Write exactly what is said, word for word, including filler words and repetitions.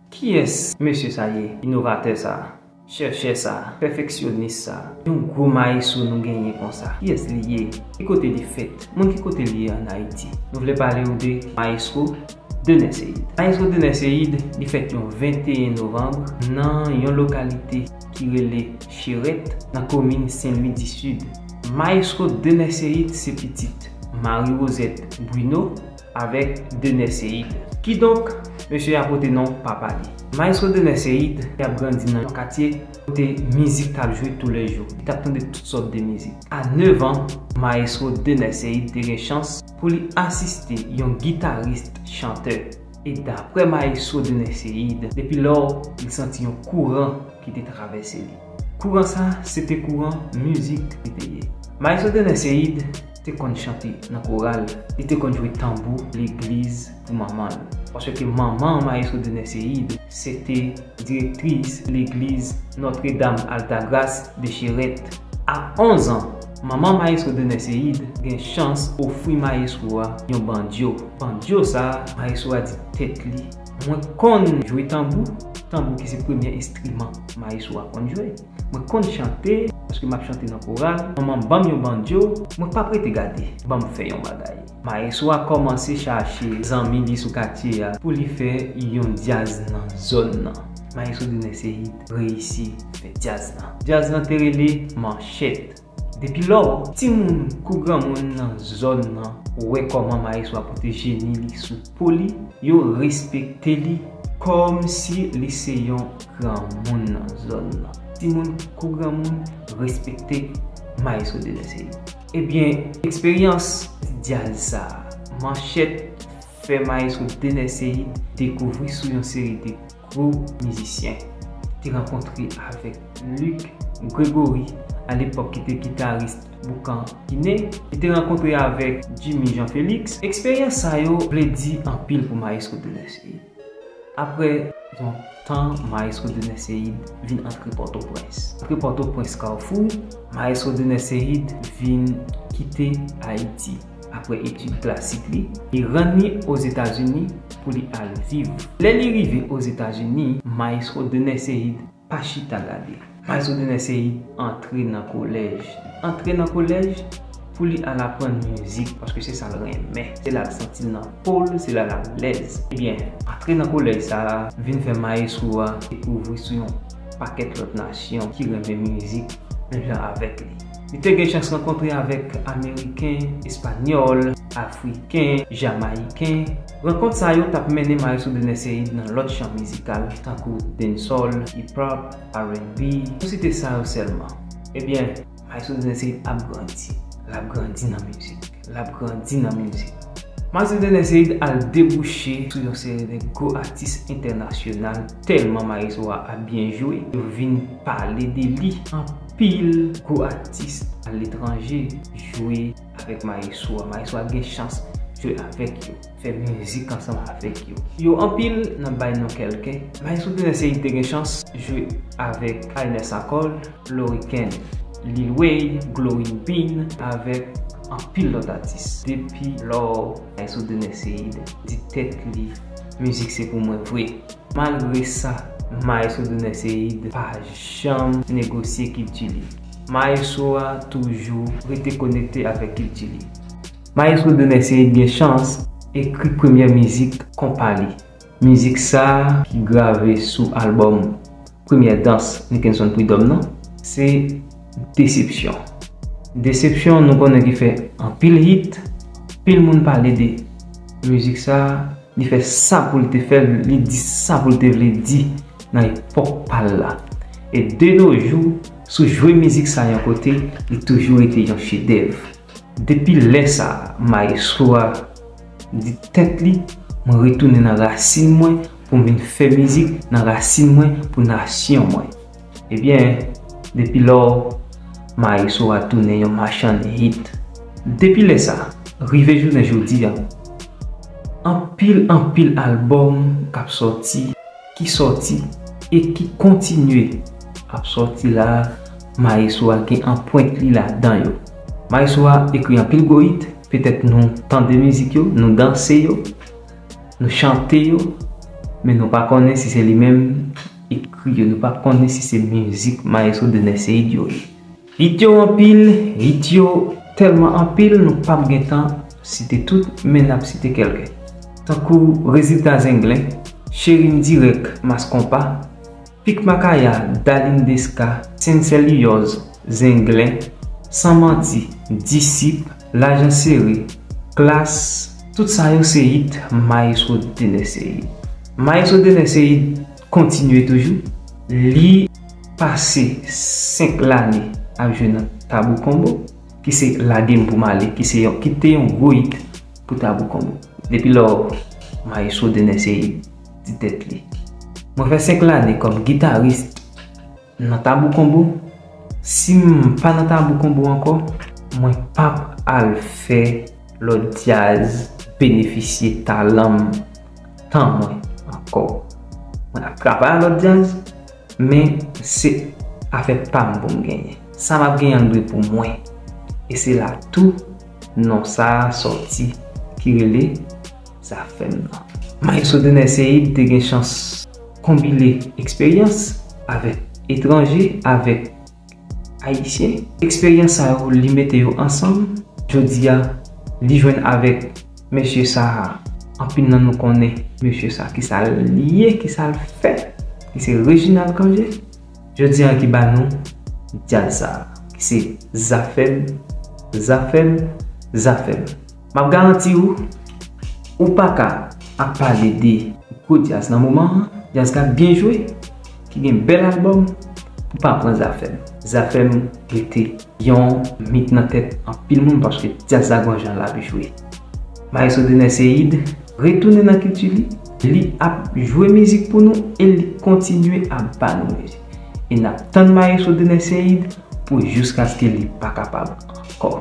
Kiyès mesye sa ye, inovatè sa, chèchè sa, pèfeksyonis sa, yon gwo mayestwo nou genyen konsa? Kiyès li ye? Ki kote li fèt? Moun ki kote li ye ann Ayiti? Nou vle pale w de mayestwo Dener Ceïde. Mayestwo Dener Ceïde, li fèt yon venteyen novanm nan yon lokalite ki rele Cherèt, nan komin Sen Lwi di Sid. Mayestwo Dener Ceïde se pitit Marie Rosette Bruno avèk Dener Ceïde. Kidonk, mesye a pote non papa li. Mayestwo Dener Ceïde te ap grandi nan yon katye kote mizik t ap jwe toulèjou. Li t ap tande tout sòt de mizik. A nèf an, mayestwo Dener Ceïde te gen chans pou li asiste yon gitaris chantè. E daprè mayestwo Dener Ceïde, depi lò, li santi yon kouran ki te travèse li. Kouran sa, se te kouran mizik li te ye. Mayestwo Dener Ceïde te konn chante nan koral, li te konn jwe tanbou legliz pou manman l. Paske manman mayestwo Dener Ceïde, se te direktris legliz Notre Dame Altagrace de Cherèt. A onz an, manman mayestwo Dener Ceïde gen chans ofri mayestwo a yon bandyo. Bandyo sa, mayestwo a di tèt li, mwen konn jwe tanbou, tanbou ki se premye enstriman mayestwo a konn jwe. Mwen konn chante, paske m ap chante nan koral. Manman ban m yon bandyo, mwen p ap rete gade, ban m fè yon bagay. Mayestwo a kòmanse chache zanmi li sou katye a pou li fè yon djaz nan zòn nan. Mayestwo Dener Ceïde reyisi fè djaz lan. Djaz lan te rele Manchèt. Depi lò, timoun kou granmoun nan zòn nan wè kòman mayestwo a pote jeni li sou po li, yo respekte li kòmsi li se yon granmoun nan zòn nan. Timoun kou granmoun respekte mayestwo Dener Ceïde. Ebyen, eksperyans djaz sa a, Manchèt, fè mayestwo Dener Ceïde dekouvri sou yon seri de gwo mizisyen. Li te rankontre avèk Luc Gregory, alepòk ki te gitaris Boukan Ginen. Li te rankontre avèk Jimmy Jean Felix. Eksperyans sa yo vle di anpil pou mayestwo Dener Ceïde. Apre yon tan, mayestwo Dener Ceïde vin antre Pòtoprens. Antre Pòtoprens Kafou, mayestwo Dener Ceïde vin kite Ayiti. Apre etid klasik li, li rann li Ozetazini pou li al viv. Lè li rive Ozetazini, mayestwo Dener Ceïde pa chita gade. Mayestwo Dener Ceïde antre nan kolèj. Antre nan kolèj pou li al aprann mizik, paske se sa l renmen. Se la l santi l nan po l, se la l alèz. Ebyen, antre nan kolèj sa a vin fè mayestwo a dekouvri sou yon pakèt lòt nasyon ki renmen mizik menm jan avèk li. Li te gen chans rankontre avèk Ameriken, Espanyòl, Afriken, Jamayiken. Rankont sa yo t ap mennen mayestwo Dener Ceïde nan lòt chan mizikal, tankou dancehall, hip hop, R and B, pou site sa yo sèlman. Ebyen, mayestwo Dener Ceïde ap grandi, l ap grandi nan mizik, l ap grandi nan mizik. Mayestwo Dener Ceïde al debouche sou yon seri de gwo atis entènasyonal, tèlman mayestwo a ap byen jwe, yo vin pale de li. Anpil gwo atis aletranje jwe avèk mayestwo a. Mayestwo a gen chans jwe avèk yo, fè mizik ansanm avèk yo. Yo anpil nan bay non kèlken. Mayestwo Dener Ceïde te gen chans jwe avèk Ines Akol, Loriken, Lil Wayne, Glowing Bean, avèk anpil lòt atis. Depi lò, mayestwo Dener Ceïde di tèt li, mizik se pou mwen vre. Malgre sa, mayestwo Dener Ceïde pa janm negosye kilti li. Mayestwo a toujou rete konekte avèk kilti li. Mayestwo Dener Ceïde gen chans ekri premyè mizik konpa li. Mizik sa a ki grave sou albòm Premyè Dans Nickenson Prud'homme nan, se Desepsyon. Desepsyon, nou konnen ki fè anpil hit, anpil moun pale de mizik sa a, li fè sa pou l te fè l, li di sa pou l te vle di nan epòk pa l la. E de nos jours, sou jwe mizik sa a yon kote, li toujou rete yon chedèv. Depi lè sa a, mayestwo a di tèt li, mwen retounen nan rasin mwen pou m vin fè mizik nan rasin mwen pou nasyon mwen. Ebyen, depi lò, mayestwo a tounen yon machann hit. Depi lè sa a, rive jounen jodi a, anpil, anpil albòm k ap sòti, ki sòti e ki kontinye ap sòti la a, mayestwo a gen anpwent li ladan yo. Mayestwo a ekri anpil gwo hit, petèt nou tande mizik yo, nou danse yo, nou chante yo, Men nou pa konnen si se li menm ki ekri yo, nou pa konnen si se mizik Maestro Dener Ceïde yo ye. Hit yo anpil, hit yo tèlman anpil, nou p ap gen tan site tout, men n ap site kèlke. Tankou Rezilta Zenglen, Cheri m Dirèk, Mas Konpa, Pik Makaya, Dalin Deska, Sensè Liyòz, Zenglen, San Manti, Disip, Lajan Sere, Klas, tout sa yo se hit Maestro Dener Ceïde. Maestro Dener Ceïde kontinye toujou. Li pase senk lane ap jwe nan Tabou Combo, ki se Lage m pou m ale, ki se yon, ki te yon gwo hit pou Tabou Combo. Depi lò, Maestro Dener Ceïde di tèt li, mwen fè senk lane kòm gitaris nan Tabou Combo. Si m pa nan Tabou Combo ankò, mwen p ap al fè lòt djaz benefisye talan m, tan mwen ankò. Mwen ap travay a lòt djaz, men se afè pa m pou m genyen. Sa m ap genyen an dwe pou mwen. E se la tou non sa a sòti ki rele Zafèm nan. Maestro Dener Ceïde te gen chans konbile eksperyans avèk etranje, avèk ayisyen. Eksperyans sa yo, li mete yo ansanm. Jodi a, li jwenn avèk mesye sa a. Anpil nan nou konnen mesye sa, ki sa l ye, ki sa l fè, ki se Reginald Cangé. Jodi a ki ba nou djaz sa a, ki se Zafèm, Zafèm, Zafèm. M ap garanti ou, ou pa ka ap pale de gwo djaz nan moman an, djaz k ap byen jwe, ki gen bèl albòm, pou pa pran Zafèm. Zafèm rete yon mit nan tèt anpil moun paske djaz la gon jan l ap jwe. Maestro Dener Ceïde retounen nan kilti li, li ap jwe mizik pou nou e li kontinye ap ba nou mizik. E n ap tann Maestro Dener Ceïde pou jiskaske li pa kapab ankò.